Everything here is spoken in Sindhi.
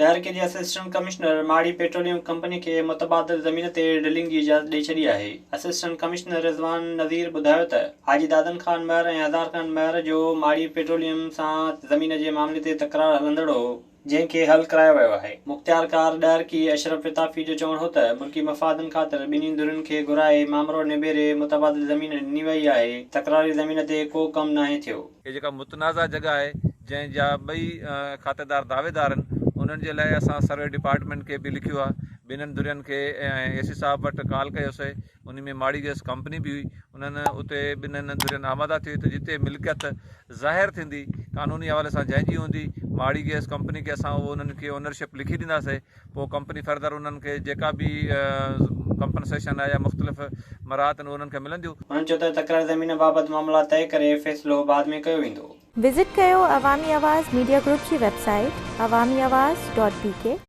ڏهرڪي جي اسسٽنٽ ڪمشنر ماڙي پيٽروليم ڪمپني کي متبادل زمين تي ڊرلنگ جي اجازت ڏئي ڇڏي آهي. اسسٽنٽ ڪمشنر رضوان نذير ٻڌايو ته حاجي دادن خان مهر ۽ هزار خان مهر جو ماڙي پيٽروليم سان زمين جي معاملي تي تڪرار هلندڙ هو، جنهن کي حل ڪرايو ويو آهي. مختيارڪار ڏهرڪي اشرف پتافي جو چوڻ هو ته ملڪي مفادن خاطر ٻنهي ڌرين کي گهرائي مامرو نبيري متبادل زمين ڏني وئي آهي، تڪراري زمين تي ڪو ڪم ناهي ٿيو. هي جيڪا متنازع جڳهه آهي جنهن جا ٻئي کاتيدار دعويدار آهن انهن جي لاء اسان سروي ڊپارٽمينٽ کي به لکيو آهي ٻنهن ڌرين کي ۽ اي سي صاحب وٽ ڪال ڪيوسي انهي ۾ ماڙي گئس ڪمپني به هئي انهن اتي ٻنهن ڌرين آماده ٿي ته جتي ملڪيت ظاهر ٿيندي قانوني حوالي سان جنهن جي هوندي ماڙي گئس ڪمپني کي اسان اهو انهن کي اونرشپ لکي ڏينداسي پوء ڪمپني فردر انهن کي جيڪا به ڪمپنسيشن آهي يا مختلف مراعات آهن اهي انهن کي ملنديون. هنن چيو ته تڪراري زمين بابت معاملا طئي ڪري فيصلو بعد ۾ ڪيو ويندو. وزٽ ڪيو عوامي آواز ميڊيا گروپ جي website Awami Awaz dot B K.